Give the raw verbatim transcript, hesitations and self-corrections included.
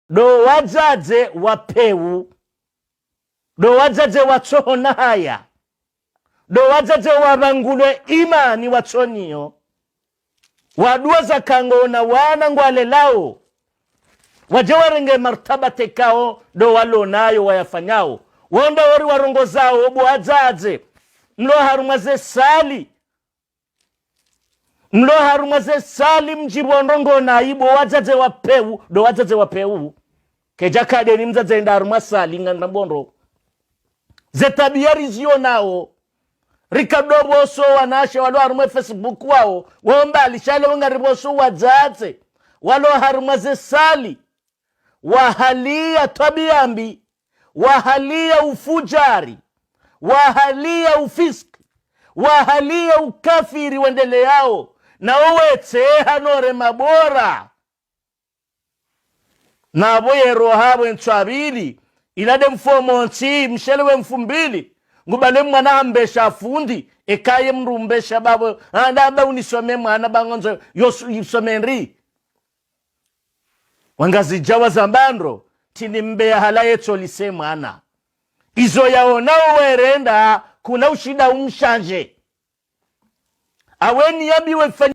ndo wadzadze wa pewu, ndo wadzadze watsohona haya, ndo wadzadze wapvangulwe imani watsoniyo. Wadjuwa za ka ngwona wana ngwalelao, wadje warenge martaba tsi kawo ndo walonayo wayafanyao. Wo ndo wori warongozao bo wadzadze, mlo harumwa ze salle, mlo harumwa ze salle mdjipvo ndrongoo na ibo wadzadze wa pewu, ndo wadzadze wa pewu. Kedja kadeni mdzadze enda harumwa salle ngandra mbondro. Ze twabiya rizionao. Rika ndo pvoso wanawashe walo harumwa Facebook wao, wao mbali, sha leo ngari pvoso wadzadze walo harumwa ze salle, wahaliya twabiya mbi, wahaliya ufudjari, wahaliya ufiski, wahaliya ukafiri wendeleao, na wo wetseha no re mabora. Na pvo yero hapvo entswa pvili, ila nde mfumontsi, mshele we mfumbili, ngubale mwana hambesha fundi, eka ye mdru mbesha babo, ah, nda ba unisome mwana ba ngondzo, yo su-, isome ndri. Wangazidja wazamba ndro, tsi ni mbeya halawa yetso lise mwana. Izo yaonao werenda, kuna ushinda umshandje. Aweni yambiwe fanya